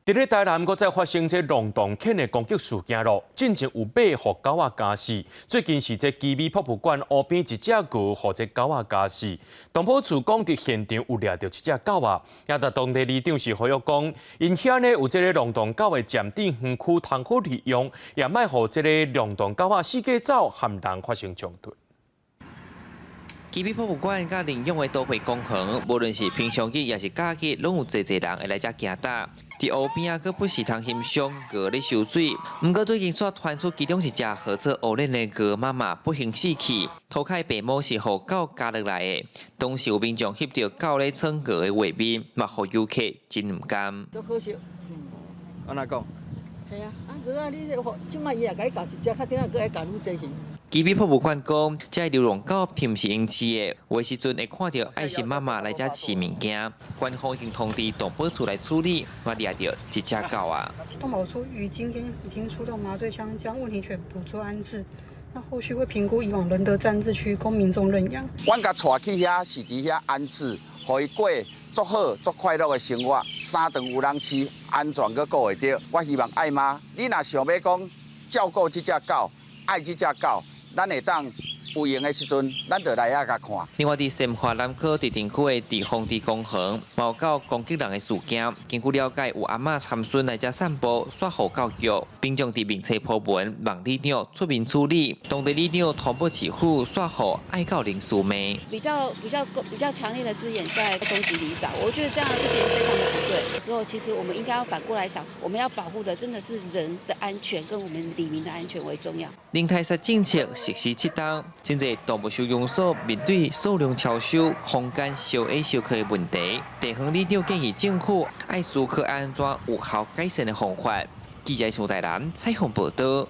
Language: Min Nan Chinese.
佇咧台南，閣再發生這浪蕩犬的攻擊事件囉。進前有馬予狗仔咬死，最近是這旗美博物館湖邊一隻鵝予這狗仔咬死。動保處講佇現場有掠著一隻狗仔，也但當地里長是呼籲講，𪜶遐呢有這个浪蕩狗的暫置園區通好利用，也莫予這个浪蕩狗仔四界走，和人發生衝突。旗美博物館佮領養的都會公園，無論是平常日抑是假日，攏有濟濟人會來遮行踏。佇湖邊仔，閣不時通欣賞鵝咧游水。毋過最近煞傳出其中一隻號做烏輪的鵝媽媽不幸死去，塗跤的白毛是予狗咬落來的。當時有民眾翕著狗咧創鵝的畫面，嘛予遊客真毋甘。足可惜。按怎講？係啊，啊鵝啊，你這擺伊也共伊咬一隻，較頂下閣愛咬愈濟去。旗美博物館講，這个流浪狗並毋是𪜶飼的，有的時陣會看著愛心媽媽來遮飼物件，官方已經通知動保處來處理，嘛掠著一隻狗仔。動保處於今天已經出動麻醉槍，將問題犬捕捉安置。那後續會評估移往仁德暫置區供民眾認養。阮共帶去遐是佇遐安置，予伊過足好、足快樂的生活。三頓有人飼，安全閣顧會著。我希望愛媽，你若想欲講照顧這隻狗，愛這隻狗，咱會當有閒的時陣，咱就來遐共看。另外，佇善化南區地鎮區的地方地公園，嘛有狗攻擊人的事件。根據了解，有阿嬤摻孫來遮散步，煞予狗咬，民眾佇面冊 po 文，望里長出面處理。當地里長通報市府，煞予愛狗人士罵。比較強烈的字眼在攻擊里長，我覺得這樣的事情非常的不對。有時候其實我們應該要反過來想，我們要保護的真的是人的安全，跟我們里民的安全為重要。人刣殺政策實施7冬，真濟動物收容所面對數量超收、空間小矮小可的問題。地方里長建議政府愛思考按怎有效改善的方法。記者徐台南採訪報道。